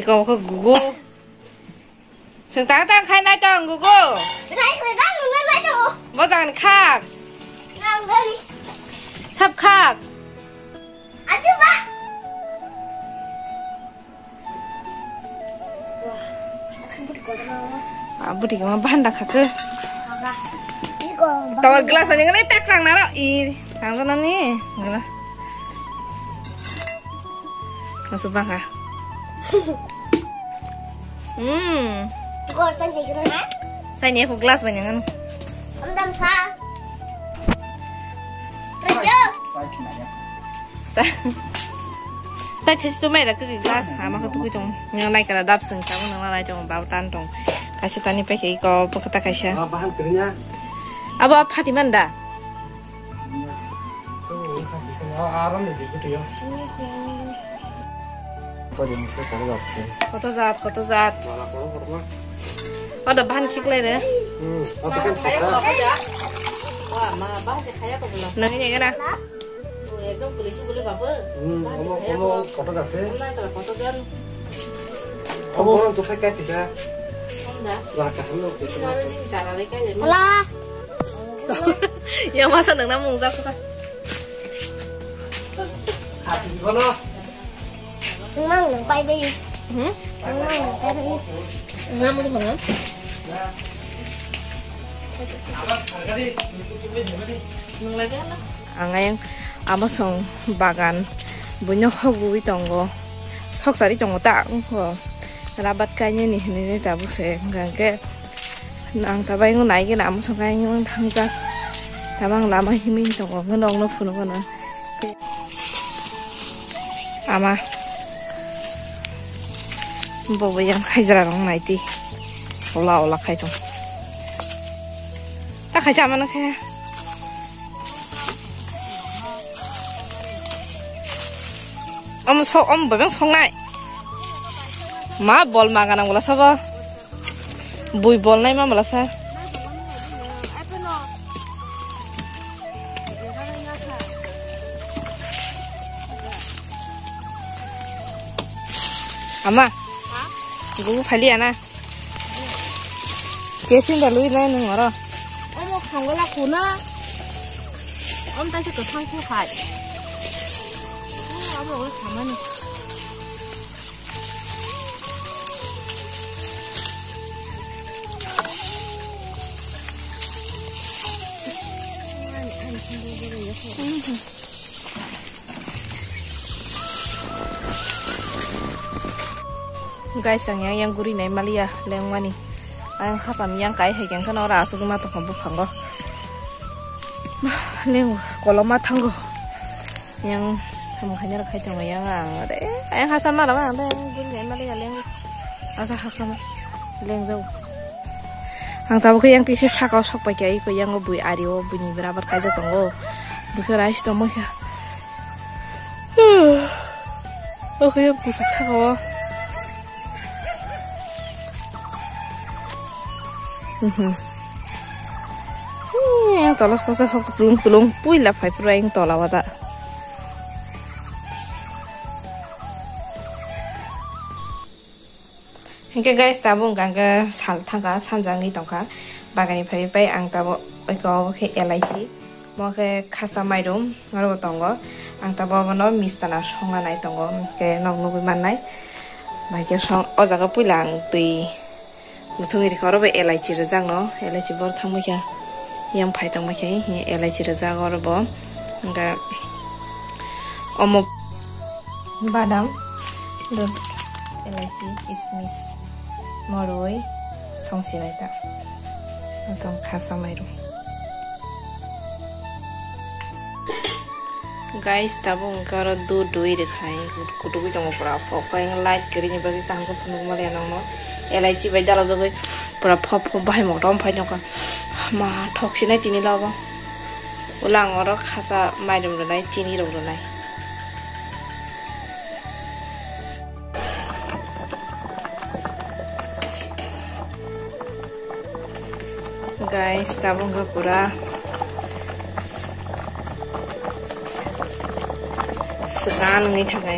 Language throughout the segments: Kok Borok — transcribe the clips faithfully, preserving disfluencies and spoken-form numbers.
Kau khe gugu. Seng tang tang khai nai tong gugu. Nai khai tang nai nai tong. Bo jang ni khak. Nang gani. Sap khak. Aju ba. Wah, aku budi kotor. Ah, budi kama banda khak. Apa? Ini kok. Tawar gelas aja ngenai tak nang naro. Ih, tang nani. Ngala. Masuk bangka. Hmm. Kor sang ni kena ha? Sang ni aku gelas banyak kan. Am dam sa. Kerja. Sa. Tai thesi tu mai da ke gelas ha ma ko tu tong. Yang nai kala dap seng ta nang nai tong bau tan tong. Kaisa tani pe ke ko pokta kaisa. Ah, bahan kerja. Abo Fatima da. Koto jat, koto jat. Oda bahan khiklai re. Nang ini gana. Koto jat. Obo. Hola. Yang masa nang namu gak suka. Mang nang pai bai. Hmm? Mang nang pai bai. Nang muli mana? Nang lagi lah. Ang ayang amo song bagan buino hogwi tongo. Sok sari tongo ta wngkho. Rabat kainani hinwi tabuk se hwnkha hwnkhe. Ang ta bai wng nai gana amo song khe ang wng thangjak. Tamo ang lama himwi tongo, hwnwi nokno phunukgo no. Ama. Bobo yang khaijra rong nai ti. Ola ola khai tong. Ta khaisa amano khe. Omo sok, omo bobo yang sok nai. Ma bol ma ganang bola sabo. Bui bolnai ma mala sa. Ama. Gugu phali ana. Kesin da lui nai nung oro. Omo khangla khuna. Om ta se kwthang khu hai. Omo oi khamani. Guys, ang yang yang guri nai maliya lengmani. Ang hapam yang kai hai keng khana ora asuk ma tongkha buphango. Leng koloma thango. Yang samung khaina rok khai tongo yang ang de. Ayang hachal ma rama ang de guri nai mali ya leng. Asa hachal ma leng jau. Ang tabuk yang tisi sakao sok pai kya iko yang bui ari o bui ni berabar kaijak tongo. Bui khe rais tongmo khe. Oke yang pusuk sakao. Mhm. Yang tola kosa hok tulung tulung pui la phai pura yang tola wada. Hingke guys, tabuk hingka hingke sal thangka, sanjangni tongka. Bagani phai pai ang tabuk eko khe elaichi, mo khe khasa mairum, aro tongo. Ang tabuk abono mistana songna nai tongo, hingke nog nugui mannai. Bai khe song, o jaga puila ang twi. Muthungwi rikha oro bo elaichi rwjakno, elaichi bor thangbai kha, yang phai tongbai kha, elaichi rwjak oro bo. Hwnkhe omo badam, elaichi, kismis, moroi, songsinai ta. Ekdom khasa mairum. Guys, tabuk hwnkhe oro dudui rwkha, kutugwi tongo pura phok, khe light kwrwini bagwi kaham khe phunukma le nokno. Elaichi bai dalajagwi pura phop phop bahai moktom phai tongkha. Ma thok sinai tini la obo. Ulang oro khasa mairum rwnai, chini rok rwnai. Guys, tabuk wngkha pura s-, swkang wngwi thangkha.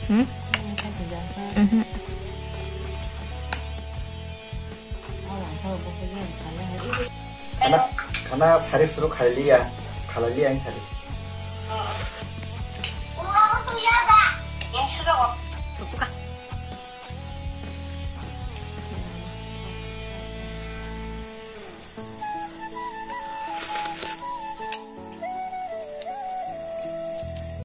Hmm? Mhm. Khana, khana sari suru khalai liya, khalai liya ang sari. Tungsuka.